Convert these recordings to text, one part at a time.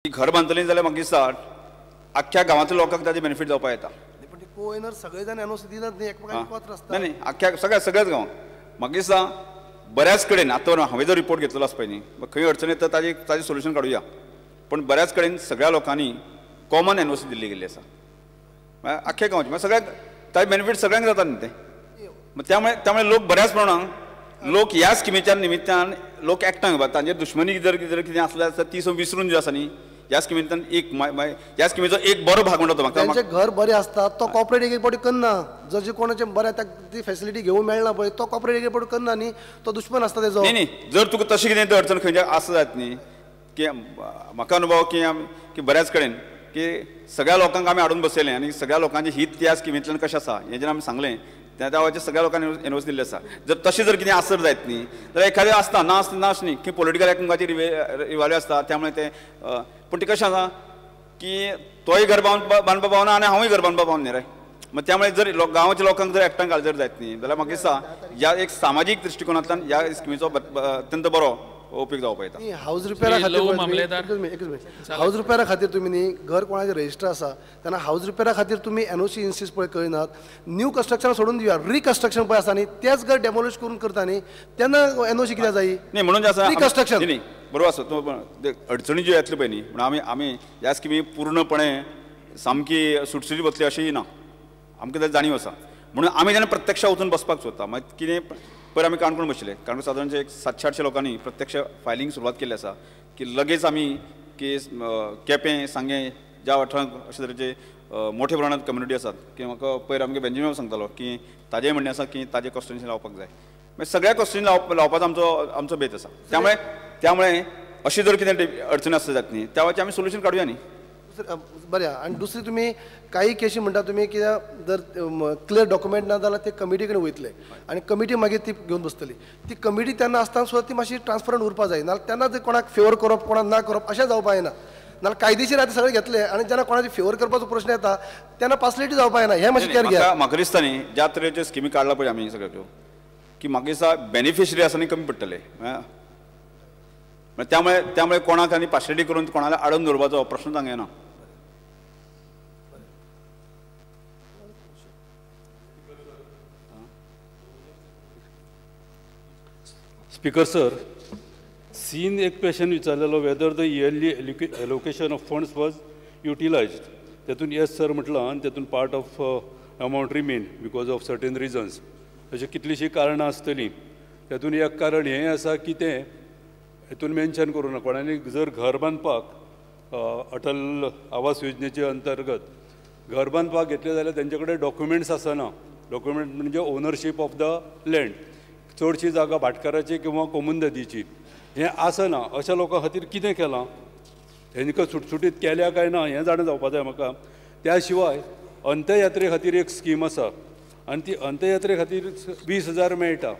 ती घर बांदतली जाल्यार म्हाका दिसता आख्ख्या गांवांतल्या लोकांक ताजे बेनिफीट जावपाक येता. पण ते को ओनर सगळे जाण एनओसी दिनात न्ही, एकमेकांक पत्र आसता. नाही नाही, आख्ख्या सगळ्याच गांवांक म्हाका दिसता बऱ्याच कडेन. आतां हांवें जर रिपोर्ट घेतलेलो आसा पळय न्ही, खंय अडचण येता ताजे ताजें सोल्युशन काडुया, पण बऱ्याच कडेन सगळ्या लोकांनी कॉमन एनओसी दिल्ली गेल्ली आसा आख्ख्या गांवची. मागीर सगळ्यांक ताजे बेनिफीट सगळ्यांक जाता न्ही तें. त्यामुळे त्यामुळे लोक बऱ्याच प्रमाणात लोक ह्या स्किमीच्या निमित्तान लोक एकठांय येवपाक, तांचेर दुश्मनी जर कितें आसल्यार जाल्यार ती सो विसरून जी आसा न्ही ह्या स्किमींतल्यान एक ह्या स्किमीचो एक बरो भाग म्हणटा तो म्हाका. तांचें घर बरें आसता तो कॉपरेट एक फावटी करना, जर कोणाचें बरें ती फेसिलिटी घेवंक मेळना पळय तो कॉपरेट एक फावटी करना न्ही, तो दुश्मन आसता तेजो. न्ही न्ही, जर तुका तशें कितें अडचण खंयच्या आसा जायत न्ही की म्हाका अनुभव की की बऱ्याच कडेन की सगळ्या लोकांक आमी हाडून बसयलें आनी सगळ्या लोकांचें हित त्या स्किमींतल्यान कशें आसा हें जेन्ना आमी सांगलें त्या वेळाचेर सगळ्या लोकांनी एनओसी दिल्ली आसा. जर तशें जर कितें आसत जायत न्ही जाल्यार एखादें आसता ना ना न्ही की पॉलिटिकल एकमेकाची रिवाल्यू आसता, त्यामुळे तें पूण तें कशें आसा की तोय घर बांदपा पावना आनी हांवूय घर बांदपा पावना न्ही रे. मग त्यामुळे जर गांवच्या लोकांक जर एकठांय घाल जर जायत न्ही जाल्यार म्हाका दिसता ह्या एक सामाजीक दृश्टिकोनांतल्यान ह्या स्किमीचो अत्यंत बरो उपयोग जावपाक येता. हावज रिपेरा खातीर, हावज रिपेरा खातीर तुमी न्ही घर कोणाचें रजिस्टर आसा तेन्ना हावज रिपेरा खातीर तुमी एनओसी इन्सिस्ट पळय करिनात, न्यू कन्स्ट्रक्शन सोडून दिवया, रिकन्स्ट्रक्शन पळय आसा न्ही तेच घर डेमोलिश करून करता न्ही तेन्ना एनओसी कित्याक जाय न्ही. म्हणून जें आसा रिकन्स्ट्रक्शन न्ही बरोबर आसा, अडचणी ज्यो येतल्यो पळय न्ही म्हणून आमी आमी ह्या स्किमी पूर्णपणे सामकी सुटसुटी बसली अशीय ना, आमकां ताची जाणीव आसा. म्हणून आमी जेन्ना प्रत्यक्ष वचून बसपाक सोदता मागीर कितें पयर आमी काणकोण बशिल्ले, काणकोण सादारण एक 700-800 लोकांनी प्रत्यक्ष फायलींग सुरवात केल्ली आसा की लगेच आमी की केपें सांगें ज्या वाठारांत अशे तरेचे मोठ्या प्रमाणांत कम्युनिटी आसात की म्हाका पयर आमगे बेंजामीन सांगतालो की ताजें म्हणणें आसा की ताजें कॉन्स्टिट्युएन्सी लावपाक जाय. मागीर सगळ्या कॉन्स्टिट्युएन्सी लावपाचो आमचो आमचो बेत आसा. त्यामुळे त्यामुळे अशी जर कितें अडचण आसता जात न्ही त्या वेळाचेर आमी सोल्युशन काडुया न्ही. बरें. आनी दुसरी तुमी काही केशी म्हणटा तुमी कित्याक जर क्लियर डॉक्युमेंट ना जाल्यार ते कमिटी कडेन वयतले आनी कमिटी मागीर ती घेवन बसतली, ती कमिटी तेन्ना आसतना सुद्दां ती मातशी ट्रान्सपरंट उरपाक जाय, नाल्यार तेन्ना जर कोणाक फेवर करप कोणाक ना करप अशें जावपाक जायना. नाल्यार कायदेशीर आतां सगळें घेतलें आनी जेन्ना कोणाची फेवर करपाचो प्रश्न येता तेन्ना पासलिटी जावपाक जायना. हें मातशें केअर घेया. म्हाका दिसता न्ही ज्या तरेच्यो स्किमी काडला पळय आमी सगळ्यो की म्हाका दिसता बेनिफिशरी आसा न्ही कमी पडटले, त्यामुळे त्यामुळे कोणाक आनी पार्शलिटी करून कोणाला आडून दवरपाचो प्रश्न हांगा येना. स्पीकर सर, सीन एक question विचारलेलो whether the yearly allocation of funds was utilised, तेतून येस सर म्हटलां आनी तेतून part of amount remain because of certain reasons, अशीं कितलींशीं कारणां आसतलीं. तेतून एक कारण हें आसा की तें हेतून मेन्शन करूं ना, कोणांनी जर घर बांदपाक अटल आवास योजनेचे अंतर्गत घर बांदपाक घेतलें जाल्यार तेंचे कडेन डॉक्युमेंट्स आसना. डॉक्युमेंट म्हणजे ओनरशीप ऑफ the land, चडशी जागा भाटकाराची किंवा कोमुनिदादीची हें आसना. अशा लोकां खातीर कितें केलां, हेंकां सुटसुटीत केल्या काय ना हें जाणा जावपा जाय म्हाका. त्या शिवाय अंत्ययात्रे खातीर एक स्कीम आसा आनी ती अंत्ययात्रे खातीर 20,000 मेळटा.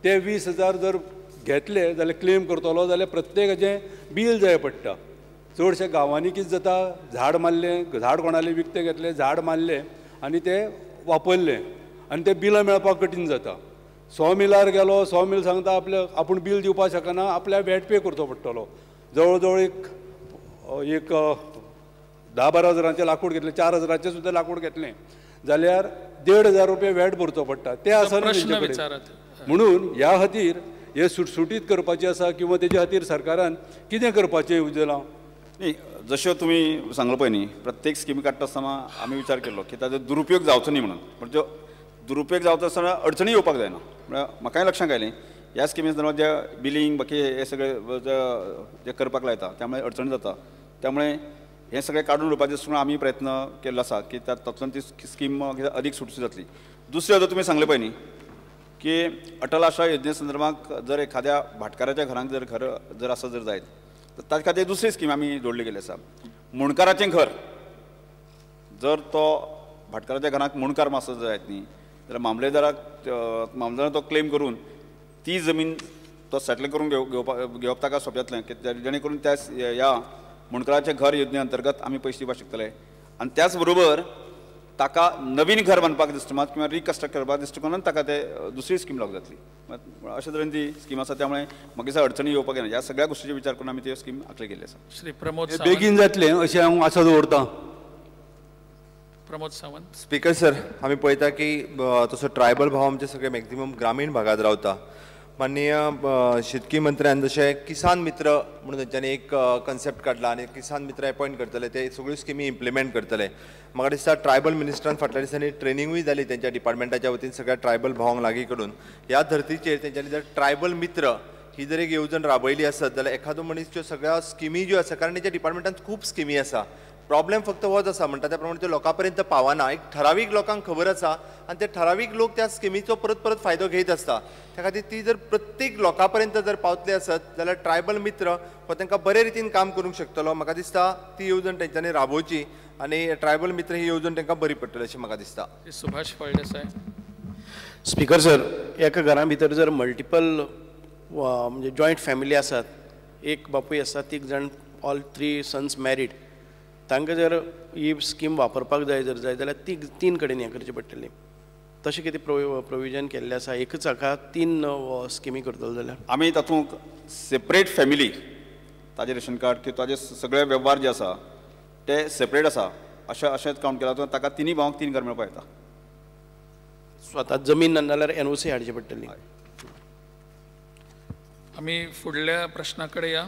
ते 20,000 जर घेतले जाल्यार क्लेम करतलो जाल्यार प्रत्येकाचें बील जाय पडटा. चडशे गांवांनी कितें जाता, झाड मारलें, झाड कोणालें विकतें घेतलें, झाड मारलें आनी तें वापरलें आनी तें बिलां मेळपाक कठीण जाता. सो मिलार गेलो, सो मिल सांगता आपल्या आपूण बील दिवपाक शकना, आपल्याक वॅट पे करचो पडटलो. जवळ जवळ एक एक 10-12 हजारांचें लाकूड घेतलें, 4 हजारांचें सुद्दां लाकूड घेतलें जाल्यार 1,500 रुपया वॅट भरचो पडटा. तें आसना तेंचे कडेन. म्हणून ह्या खातीर हे सुटसुटीत करपाचें आसा किंवा तेजे खातीर सरकारान कितें करपाचें येवजलां न्ही. जशें तुमी सांगलो पळय न्ही प्रत्येक स्किमी काडटा आसतना आमी विचार केलो की ताजो दुरुपयोग जावचो न्ही म्हणून, पूण त्यो दुरुपयोग जावचो आसतना अडचणी येवपाक जायना. म्हळ्यार म्हाकाय लक्षांत आयलें ह्या स्किमी संदर्भात जे बिलींग बाकी हे सगळे जे करपाक लायता त्यामुळे अडचण जाता. त्यामुळे हें सगळें काडून उडोवपाचें सुद्दां आमी प्रयत्न केल्लो आसा की तातूंतल्यान ती स्कीम अदीक सुटसुटीत जातली. दुसरें जर तुमी सांगलें पळय न्ही की अटल आश्रय योजने संदर्भात जर एखाद्या भाटकाराच्या घरांत जर घर जर आसा जर जायत तर ताचे खातीर दुसरी स्कीम आमी जोडली गेली आसा. मुणकाराचें घर जर तो भाटकाराच्या घरांत मुणकार आसत जायत न्ही जाल्यार मामलेदाराक तो क्लेम करून ती जमीन तो सेटल करून घेवप ताका सोंपें जातलें की जेणे करून त्या ह्या मुणकाराचें घर योजने अंतर्गत आमी पयशे दिवपाक शकतले. आनी त्याच बरोबर ताका नवीन घर बांदपाक दृश्टिकोनात किंवा रिकन्स्ट्रक्ट करपाक दृश्टिकोनान ताका ते दुसरी स्कीम लागू जातली. अशे तरेन ती स्कीम आसा, त्यामुळे म्हाका दिसता अडचणी येवपाक येना. ह्या सगळ्या गोष्टीचो विचार करून आमी त्यो स्कीम आखली गेल्ली आसा. श्री प्रमोद सावंत. बेगीन जातलें अशें हांव आशा दवरतां. प्रमोद सावंत. स्पीकर सर, आमी पळयता की तसो ट्रायबल भाव आमचे सगळे मॅक्झिमम ग्रामीण भागात रावता. माननीय शेतकी मंत्र्यान जशें किसान मित्र म्हणून तेंच्यांनी एक कन्सेप्ट काडला आनी किसान मित्र अपॉयंट करतले, ते सगळ्यो स्किमी इम्प्लिमेंट करतले. म्हाका दिसता ट्रायबल मिनिस्टरान फाटल्या दिसांनी ट्रेनिंगूय जाली तेंच्या डिपार्टमेंटाच्या वतीन सगळ्या ट्रायबल भावांक लागीं करून. ह्या धर्तीचेर तेंच्यांनी जर ट्रायबल मित्र ही जर एक येवजण राबयली आसत जाल्यार एखादो मनीस त्यो सगळ्या स्किमी ज्यो आसा, कारण तेंच्या डिपार्टमेंटान खूब स्किमी आसा, प्रॉब्लेम फक्त होच आसा म्हणटा त्या प्रमाणे त्यो लोकां पर्यंत पावना. एक ठरावीक लोकांक खबर आसा आनी ते ठरावीक लोक त्या स्किमीचो परत परत फायदो घेयत आसता. त्या खातीर ती जर प्रत्येक लोकां पर्यंत जर पावतली आसत जाल्यार ट्रायबल मित्र हो तांकां बरे रितीन काम करूंक शकतलो. म्हाका दिसता ती येवजण तेंच्यांनी राबोवची आनी ट्रायबल मित्र ही येवजण तांकां बरी पडटली अशें म्हाका दिसता. सुभाष फळदेसाय. स्पीकर सर, एका घरा भितर जर मल्टिपल म्हणजे जॉयंट फॅमिली आसात, एक बापूय आसा, तीग जाण, ऑल थ्री सन्स मॅरीड, तांकां जर ही स्कीम वापरपाक जाय जर जाय जाल्यार ती तीन कडेन हें करचें पडटलें. तशें कितें प्रोविजन केल्लें आसा? एकच हाका तीन स्किमी करतलो जाल्यार आमी तातूंत सेपरेट फॅमिली, ताजें रेशन कार्ड किंवा ताजे सगळे वेव्हार जे आसा ते सेपरेट आसा अशें अशेंच कावंट केलां, ताका तिनूय भावांक तीन घर मेळपाक येता. स्वता जमीन ना जाल्यार एनओसी हाडची पडटली. आमी फुडल्या प्रश्ना कडेन या.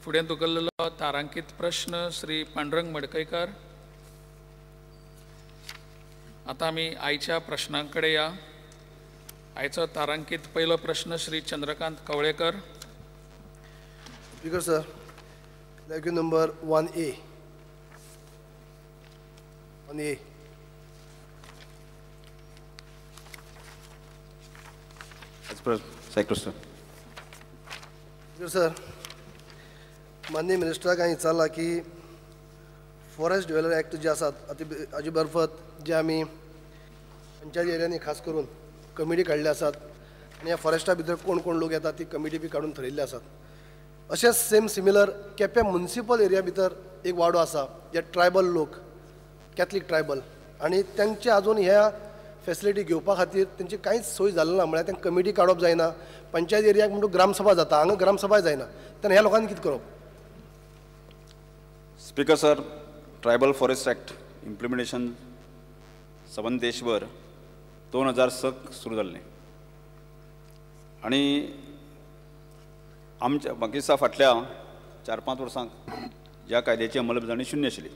फुडें तुकल्लो तारांकीत प्रश्न श्री पांडुरंग मडकयकार. आतां आमी आयच्या प्रश्नां कडेन या. आयचो तारांकीत पयलो प्रश्न Shri Chandrakant Kavlekar. Speaker sir, PQ number 1A. 1A. As per Cyprus. Speaker sir, माननीय मिनिस्टराक हांवें विचारलां की फॉरेस्ट डिवेलर एक्ट जे आसात हाजे बर्फत जे आमी पंचायत एरियांनी खास करून कमिटी काडल्ले आसात आनी ह्या फॉरेस्टा भितर कोण कोण लोक येतात ती कमिटी बी काडून थरयल्ले आसात. अशेंच same similar Quepem municipal area भितर एक वाडो आसा जे ट्रायबल लोक, कॅथलीक ट्रायबल, आनी तांचे आजून ह्या फेसिलिटी घेवपा खातीर तेंची कांयच सोय जाली ना. म्हळ्यार तांकां कमिटी काडप जायना, पंचायत एरियाक म्हणटूच ग्रामसभा जाता, हांगा ग्रामसभाय जायना, तेन्ना ह्या लोकांनी कितें करप? Speaker sir, tribal forest act implementation सबंद देशभर 2006 सुरू जाल्लें आनी आमच्या म्हाका दिसता फाटल्या 4-5 वर्सांक ह्या कायद्याची अंमलबजावणी शुन्य आशिल्ली.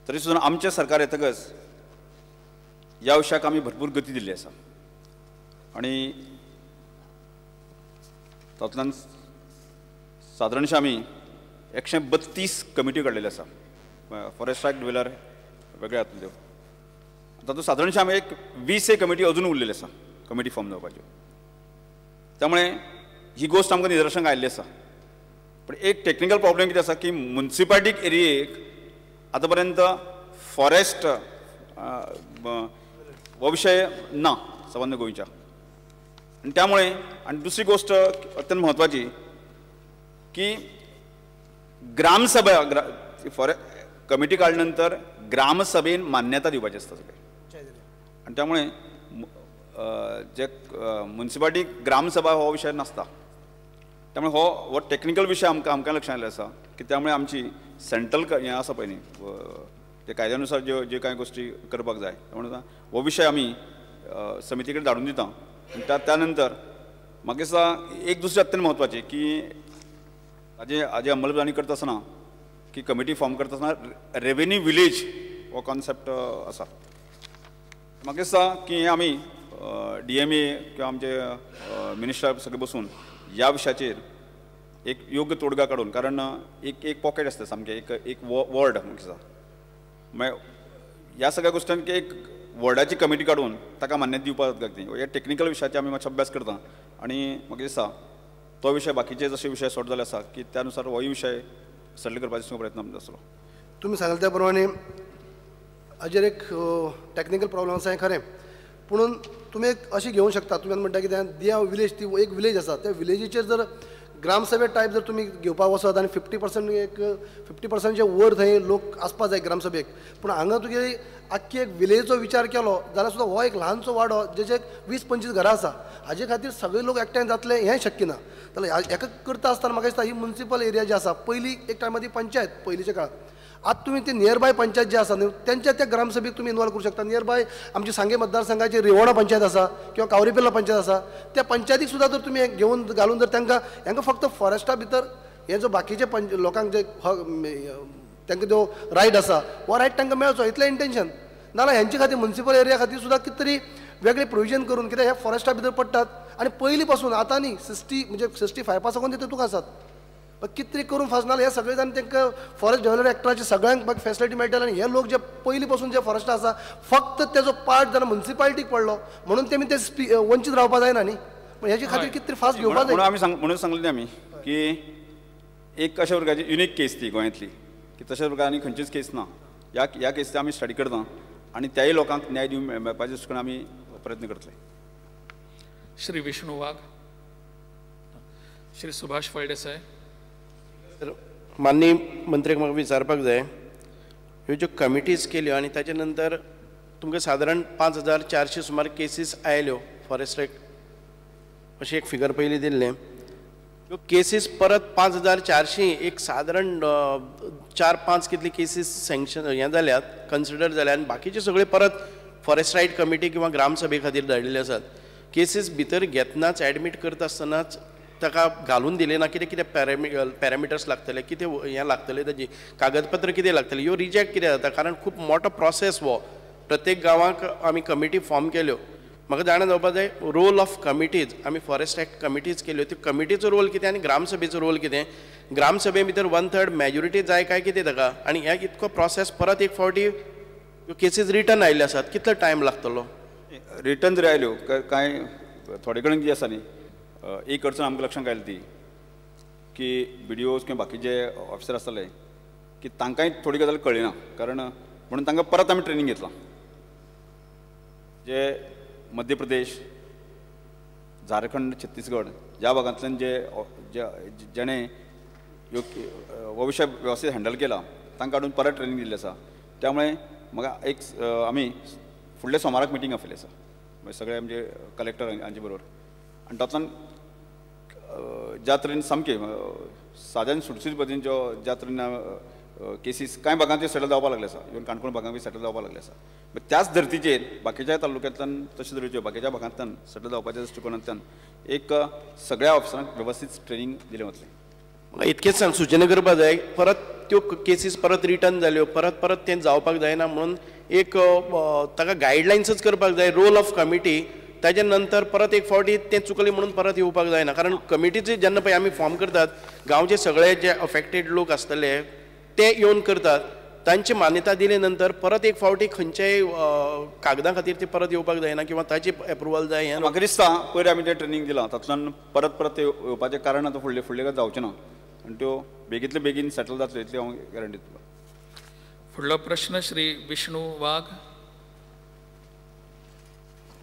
तरी सुद्दां आमचें सरकार येतकच ह्या विशयाक आमी भरपूर गती दिल्ली आसा आनी तातूंतल्यान सादारणशें आमी 132 कमिटी काडलेल्यो आसा फॉरेस्ट एक्ट ड्वेलर वेगळे हातूंतल्यो. तातूंत सादारणशें आमी एक 20 कमिटी अजून उरलेली आसा कमिटी फॉर्म जावपाच्यो. त्यामुळे ही गोश्ट आमकां निदर्शनाक आयिल्ली आसा. पूण एक टेक्निकल प्रॉब्लेम कितें आसा की मुन्सिपालिटीक एरियेक आतां पर्यंत फॉरेस्ट हो विशय ना सबंद गोंयच्या, आनी त्यामुळे आनी दुसरी गोश्ट अत्यंत म्हत्वाची की ग्रामसभा फॉरे कमिटी काडल्या नंतर ग्रामसभेन मान्यता दिवपाची आसता सगळें, आनी त्यामुळे जे मुन्सिपालिटी ग्रामसभा हो विशय नासता. त्यामुळे हो हो टेक्निकल विशय आमकां आमकां लक्षांत आयिल्लो आसा की त्यामुळे आमची सेंट्रल हें आसा पळय न्ही ते कायद्या नुसार ज्यो ज्यो कांय गोश्टी करपाक जाय, त्यामुळे हो विशय आमी समिती कडेन धाडून दिता. आनी त्या नंतर म्हाका दिसता एक दुसरी अत्यंत म्हत्वाची की हाजे हाजी अंमलबजावणी करता आसतना की कमिटी फॉर्म करता आसतना रेवेन्यू विलेज हो कॉन्सेप्ट आसा. म्हाका दिसता की हें आमी DMA किंवा आमचे मिनिस्टर सगळे बसून ह्या विशयाचेर एक योग्य तोडगा काडून, कारण एक एक पॉकेट आसता सामकें एक एक वर्ड म्हाका दिसता मागीर ह्या सगळ्या गोश्टींक एक वर्डाची कमिटी काडून ताका मान्यता दिवपाक जाता. ती ह्या टेक्निकल विशयाचेर आमी मातसो अभ्यास करता आनी म्हाका दिसता तो विशय बाकीचे जशे विशय सॉर्ट जाले आसा की त्या नुसार होय विशय सेटल करपाचो प्रयत्न आमचो आसलो. तुमी सांगले त्या प्रमाणे हाजेर एक टॅक्निकल प्रॉब्लम आसा हें खरें, पुणून तुमी एक अशें घेवंक शकता. तुमी म्हणटा कितें दिया विलेज, ती एक विलेज आसा, त्या विलेजीचेर जर ग्रामसभे टायप जर तुमी घेवपाक वचत आनी 50% एक 50%चे वयर थंय लोक आसपा जाय ग्रामसभेक. पूण हांगा तुगे आख्खी एक विलेजचो विचार केलो जाल्यार सुद्दां हो एक ल्हानसो वाडो जेचे 20-25 घरां आसा हाजे खातीर सगळे लोक एकठांय जातले हें शक्य ना. जाल्यार हेका करता आसतना म्हाका दिसता ही मुन्सिपल एरिया जी आसा पयलीं एक टायमार ती पंचायत पयलींच्या काळार, आतां तुमी ती नियरबाय पंचायत जी आसा न्हू तेंच्या त्या ग्रामसभेक तुमी इनवॉल्व करूं शकता. नियरबाय आमची सांगे मतदारसंघाची रिवणा पंचायत आसा किंवा कावरेपेर्ला पंचायत आसा, त्या पंचायतीक सुद्दां जर तुमी घेवन घालून जर तांकां हेंकां फक्त फॉरेस्टा भितर हे जो बाकीचे पंच लोकांक जे तांकां जो रायट आसा हो रायट तांकां मेळचो इतलें इंटेन्शन. नाजाल्यार हेंचे खातीर मुन्सिपल एरिया खातीर सुद्दां कितें तरी वेगळें प्रोविजन करून कित्याक हे फॉरेस्टा भितर पडटात आनी पयलीं पासून आतां न्ही 60 म्हणजे 65 साकून ते तितूंक आसात. कितें करून फास्ट ना हे सगळे जाण तांकां फॉरेस्ट डेव्हलपमेंट एक्टाचे सगळ्यांक म्हाका फेसिलिटी मेळटली आनी हे लोक जे पयलीं पासून जे फॉरेस्ट आसा फक्त तेजो पार्ट जेन्ना मुन्सिपालिटीक पडलो म्हणून तेमी ते वंचीत रावपा जायना न्ही. पूण हेजे खातीर कितें तरी फास्ट घेवपा जाय. म्हणून आमी म्हणून सांगलें आमी की एक अशा प्रकारची युनीक केस ती गोंयांतली की तशा प्रकार आनी खंयचीच केस ना. ह्या केसीचो आमी स्टडी करता आनी त्याय लोकांक न्याय दिवंक मेळपाचे दृश्टीकोन आमी प्रयत्न करतले. श्री विष्णू वाघ. श्री सुभाष फळदेसाय. माननीय मंत्र्याक म्हाका विचारपाक जाय, ह्यो ज्यो कमिटीज केल्यो आनी ताच्या नंतर तुमकां सादारण 5400 सुमार केसीस आयल्यो फॉरेस्ट एक्ट अशें एक फिगर पयलीं दिल्लें. ह्यो केसीस परत 5400 एक सादारण 4-5 कितली केसीस सँक्शन हें जाल्यात कन्सिडर जाल्यात आनी बाकीचे सगळे परत फॉरेस्ट रायट कमिटी किंवा ग्रामसभे खातीर धाडिल्ले आसात. केसीस भितर घेतनाच एडमीट करता आसतनाच ताका घालून दिलें ना कितें कितें पॅरामिटर्स लागतले, कितें हें लागतलें, ताजी कागदपत्र कितें लागतलें, ह्यो रिजेक्ट कितें जाता कारण खूब मोठो प्रोसेस हो. प्रत्येक गांवाक आमी कमिटी फॉर्म केल्यो. म्हाका जाणा जावपा जाय रोल ऑफ कमिटीज, आमी फॉरेस्ट एक्ट कमिटीज केल्यो त्यो कमिटीचो रोल कितें आनी ग्रामसभेचो रोल कितें. ग्रामसभे भितर 1/3 मॅजॉरिटी जाय काय कितें ताका आनी ह्या इतको प्रोसेस परत एक फावटी ह्यो केसीस रिटर्न आयिल्ल्यो आसात कितलो टायम लागतलो? रिटर्न जरी आयल्यो कांय थोडे कडेन जी आसा न्ही एक अडचण आमकां लक्षांत आयली ती की BDOs किंवा बाकीचे ऑफिसर आसताले की तांकांय थोडी गजाल कळ्ळी ना, कारण म्हणून तांकां परत आमी ट्रेनींग घेतलां. जे मध्य प्रदेश, झारखंड, छत्तीसगड ज्या भागांतल्यान जे जेणे हो विशय वेवस्थीत हँडल केला तांकां हाडून परत ट्रेनींग दिल्लें आसा. त्यामुळे म्हाका एक आमी फुडल्या सोमाराक मिटींग आपयलें आसा सगळे आमचे कलेक्टर हांचे बरोबर आनी तातूंतल्यान ज्या तरेन सामकें साद्यान सुटसुटीत पद्दतीन ज्यो ज्या तरेन केसीस कांय भागांत सेटल जावपाक लागले आसा, इवन काणकोण भागांत बी सेटल जावपाक लागले आसा. त्याच धर्तीचेर बाकीच्या तालुक्यांतल्यान तशें तरेच्यो बाकीच्या भागांतल्यान सेटल जावपाच्या दृश्टिकोनांतल्यान एक सगळ्या ऑफिसरांक वेवस्थीत ट्रेनींग दिलें वतलें. म्हाका इतकेंच सांग सुचना करपाक जाय, परत त्यो केसीस परत रिटर्न जाल्यो परत परत तें जावपाक जायना म्हणून एक ताका गायडलायन्सच करपाक जाय रोल ऑफ कमिटी. ताच्या नंतर परत एक फावटी तें चुकलें म्हणून परत येवपाक जायना कारण कमिटीचे जेन्ना पळय आमी फॉर्म करतात गांवचे सगळे जे अफेक्टेड लोक आसतले ते येवन करतात, तांची मान्यता दिले नंतर परत एक फावटी खंयच्याय कागदां खातीर ते परत येवपाक जायना किंवा ताची एप्रुवल जाय. हें म्हाका दिसता पयर आमी जें ट्रेनींग दिलां तातूंतल्यान परत परत येवपाचें कारण आतां फुडले फुडले जावचें ना आनी त्यो बेगींतले बेगीन सेटल जातल्यो इतली हांव गॅरंटी दितलो. फुडलो प्रश्न श्री विष्णू वाघ.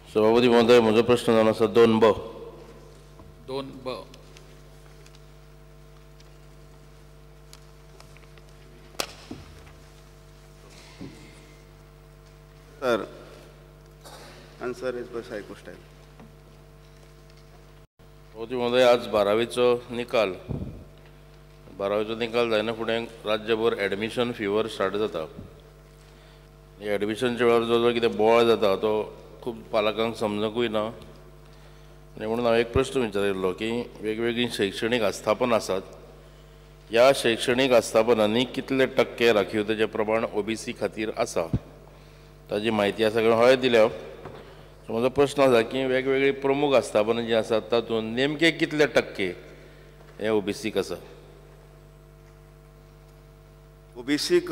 सभापती महोदय, म्हजो प्रश्न जावन आसा 2B. 2B. Sir, answer is by psycho style. सभापती महोदय, आज 12वीचो निकाल, 12वीचो निकाल जायना फुडें राज्यभर एडमिशन फिवर स्टार्ट जाता. एडमिशनच्या वेळार जो जो कितें बोवाळ जाता तो खूब पालकांक समजूंकूय ना आनी म्हणून हांवें एक प्रश्न विचारिल्लो की वेगवेगळीं शैक्षणीक आस्थापनां आसात, ह्या शैक्षणीक आस्थापनांनी कितले टक्के राखीवतेचें प्रमाण OBC खातीर आसा ताजी म्हायती आसा काय हय दिल्या. म्हजो प्रश्न आसा की वेगवेगळीं प्रमुख आस्थापनां जीं आसात तातूंत नेमके कितले टक्के हे OBCक आसा? OBCक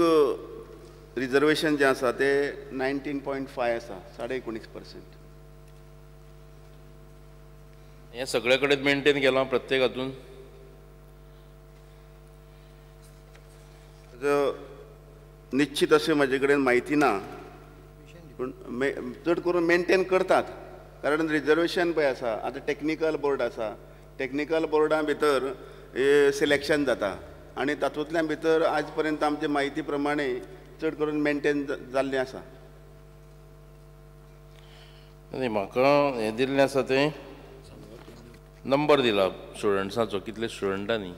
रिजर्वेशन जें आसा तें 19.5 आसा, 19.5%. हें सगळे कडेन मेनटेन केलां प्रत्येक हातून? निश्चित अशें म्हजे कडेन म्हायती ना, पूण चड करून मेनटेन करतात कारण रिजर्वेशन पळय आसा. आतां टॅक्निकल बोर्ड आसा, टॅक्निकल बोर्डा भितर सिलेक्शन जाता आनी तातूंतल्यान भितर आज पर्यंत आमचे म्हायती प्रमाणे चड करून मेनटेन जाल्लें आसा. न्ही, म्हाका हें दिल्लें आसा तें नंबर दिला स्टुडंट्साचो, कितले स्टुडंटांनी.